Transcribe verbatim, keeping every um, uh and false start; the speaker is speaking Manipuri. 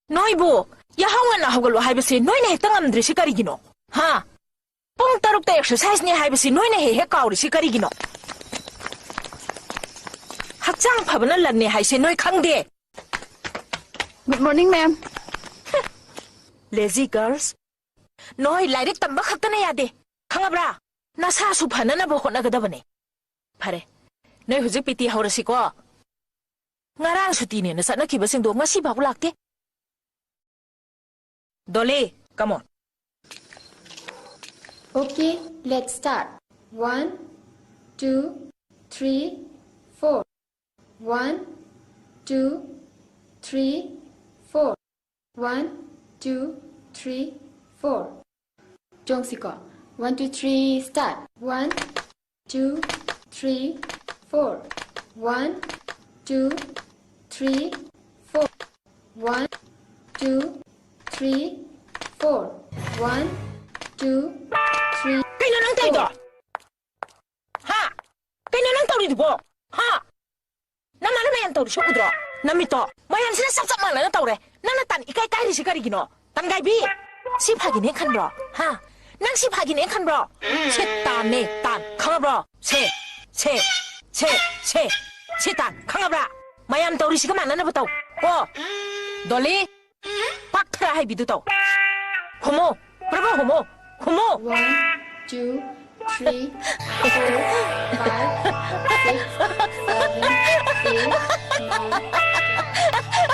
ꯅꯣꯏꯕꯨ ꯌꯥꯍꯧ ꯉꯟꯅ ꯍꯧꯒꯠꯂꯨ ꯍꯥꯏꯕꯁꯤ ꯅꯣꯏꯅ ꯍꯦꯛꯇ ꯉꯝꯗ꯭ꯔꯤꯁꯤ ꯀꯔꯤꯒꯤꯅꯣ? ꯍꯥ? ꯄꯨꯡ ꯇꯔꯨꯛꯇ exerciseꯅꯤ ꯍꯥꯏꯕꯁꯤ ꯅꯣꯏꯅ ꯍꯦꯛ ꯍꯦꯛ ꯀꯥꯎꯔꯤꯁꯤ ꯀꯔꯤꯒꯤꯅꯣ? ꯍꯛꯆꯥꯡ ꯐꯕꯅ ꯂꯟꯅꯤ ꯍꯥꯏꯁꯤ ꯅꯣꯏ ꯈꯪꯗꯦ꯫ Good morning, ma'am. Lazy girls. ꯅꯣꯏ ꯂꯥꯏꯔꯤꯛ ꯇꯝꯕ ꯈꯛꯇꯅ ꯌꯥꯗꯦ, ꯈꯪꯉꯕ꯭ꯔꯥ? ꯅꯁꯥꯁꯨ ꯐꯅꯅꯕ ꯍꯣꯠꯅꯒꯗꯕꯅꯦ꯫ ꯐꯔꯦ, ꯅꯣꯏ ꯍꯧꯖꯤꯛ PT ꯍꯧꯔꯁꯤꯀꯣ꯫ ꯉꯔꯥꯡ ꯁꯨꯇꯤꯅꯦꯅ ꯆꯠꯅꯈꯤꯕꯁꯤꯡꯗꯣ ꯉꯁꯤ ꯐꯥꯎꯕ ꯂꯥꯛꯇꯦ꯫ Dolly, come on. Okay, let's start. One, two, three, four. One, two, three, four. One, two, three, four. ꯆꯣꯡꯁꯤꯀꯣ꯫ One, two, three, start. One, two, three, four. One, two, three, four. One, two, three, four. One, two, three, ꯀꯩꯅꯣ ꯅꯪ ꯇꯧꯔꯤꯗꯣ? Four. ꯍꯥ? ꯀꯩꯅꯣ ꯅꯪ ꯇꯧꯔꯤꯗꯨꯕꯣ? ꯍꯥ? ꯅꯃꯥꯟꯅꯕ ꯃꯌꯥꯝ ꯇꯧꯔꯤꯁꯦ ꯎꯗ꯭ꯔꯣ? ꯅꯃꯤꯠꯇꯣ꯫ ꯃꯌꯥꯝꯁꯤꯅ ꯆꯞ ꯆꯞ ꯃꯥꯟꯅꯅ ꯇꯧꯔꯦ꯫ ꯅꯪꯅ ꯇꯟ ꯏꯀꯥꯏ ꯀꯥꯏꯔꯤꯁꯦ ꯀꯔꯤꯒꯤꯅꯣ? ꯇꯟꯒꯥꯏꯕꯤ! ꯁꯤ ꯐꯥꯒꯤꯅꯦ ꯈꯟꯕ꯭ꯔꯣ? ꯍꯥ? ꯅꯪ ꯁꯤ ꯐꯥꯒꯤꯅꯦ ꯈꯟꯕ꯭ꯔꯣ? ꯁꯤ ꯇꯥꯟꯅꯦ, ꯇꯥꯟ꯫ ꯈꯪꯉꯕ꯭ꯔꯣ? ꯁꯦ, ꯁꯦ, ꯁꯦ, ꯁꯦ꯫ ꯁꯤ ꯇꯥꯟ꯫ ꯈꯪꯉꯕ꯭ꯔꯥ? ꯃꯌꯥꯝ ꯇꯧꯔꯤꯁꯤꯒ ꯃꯥꯟꯅꯅꯕ ꯇꯧ꯫ ꯀꯣ? ꯗꯣꯂꯤ? ꯄꯥꯛꯊꯔ ꯍꯩꯕꯤꯗꯨ ꯇꯧ꯫ ꯍꯨꯝꯃꯨ, ꯄ꯭ꯔꯚꯨ ꯍꯨꯝꯃꯨ, ꯍꯨꯝꯃꯨ꯫ One, two, three, four, five, six, seven, eight, nine, ten.